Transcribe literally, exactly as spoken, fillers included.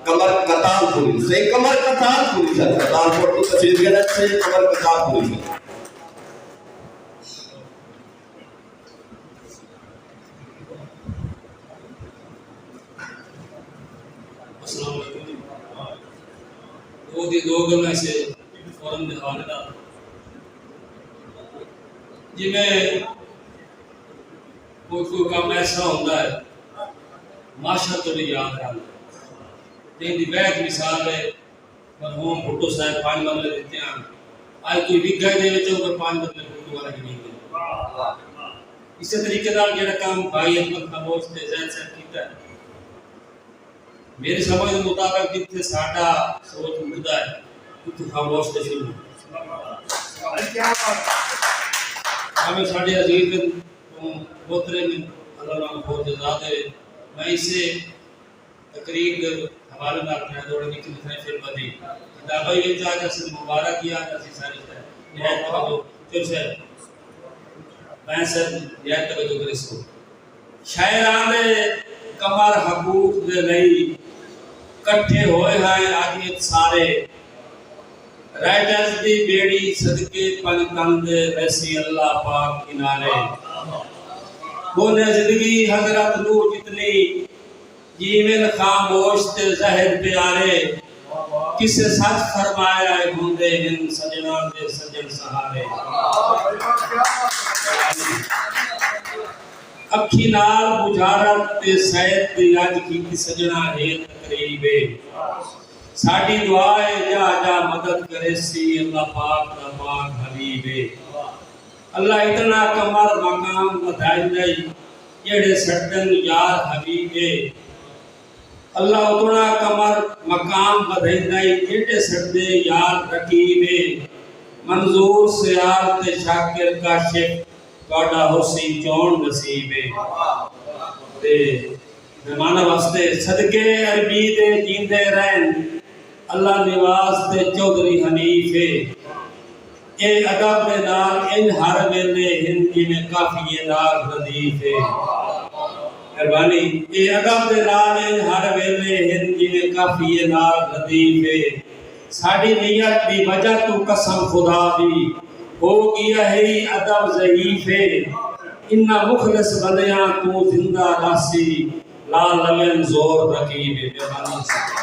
کمر قطار پوری، صحیح، کمر قطار پوری سر، قطار پور تو تشریف گئے، صحیح، کمر قطار پوری سر۔ السلام علیکم۔ دو دی دو گلاں سے فورم دے حوالے نال، جی میں کوئی، کوئی کم ایسا ہوندا ہے، معاشر تو بھی یاد رہندا ہے۔ تے ایندی وحد مثال ہے، مرحوم بھٹو صاحب پنج مرلے ݙتے ہن، اڄ کوئی وگھا دے وچ اوپر پنج مرلے بھٹو والا زمین ہے۔ اسے طریقے نال جیڑھا کم بھائی احمد خاموش تے زید صاحب کیتا ہے، میری سمجھ دے مطابق جتھے ساݙا سوچ مکدا ہے، اتھوں خاموش تے شروع۔ ہمیں ساݙے عزیز دے محترم، اللہ انہاں کوں فوت جزا دے۔ میں اسے تقریر دے حوالے نال کہہ ݙوڑ نکلی تھے فلم دی کتاباں وچ آ جاسی، مبارک ہی آ جاسی ساری شے۔ نہایت توجہ، چل شے، میں سر نہایت توجہ کریسوں۔ شاعراں دے کمر حقوق دے لئی کٹھے ہوئے ہیں اڄ وچ سارے۔ رائٹرز دی ٻیڑی صدقے پنج تن دے ویسی اللہ پاک کنارے۔ بولے زندگی حضرت نوح جتنی، جیون خاموش تے زہر پیارے۔ کسے سچ فرمایا ہے ہوندے ہن سڄݨاں دے سڄݨ سہارے۔ اکھیں نال بجھارت تے سید دی اڄ کیتی سڄݨاں ہے تقریب ہے۔ ساݙی دعا ہے جا جا مدد کریسی اللہ پاک دا پاک حبیب ہے۔ اللہ اتنا کمر مقام ودھائیندئی جیڑھے سٹدن یار حبیب ہے۔ اللہ اتنا کمر مقام ودھائیندئی جیڑھے سٹدے یار رقیب ہے۔ منظور سیال تے شاکر کاشف تہاݙا ہوسی چوݨ نصیب ہے۔ تے مہماناں واسطے صدقے عربی دے جیندے رہن، اللہ نواز تے چوہدری حنیف ہے۔ اے ادب دے نال انج ہر ویلے ہن جیویں قافیے نال ردیف ہے۔ مہربانی۔ اے ادب دے نال انج ہر ویلے ہن جیویں قافیے نال ردیف ہے۔ ساݙی نیت دی وجہ توں قسم خدا دی ہو ڳیا ہے ادب ضعیف ہے۔ انہاں مخلص بندیاں توں زندہ رہسی لا لوین زور رقیب ہے۔ مہربانی۔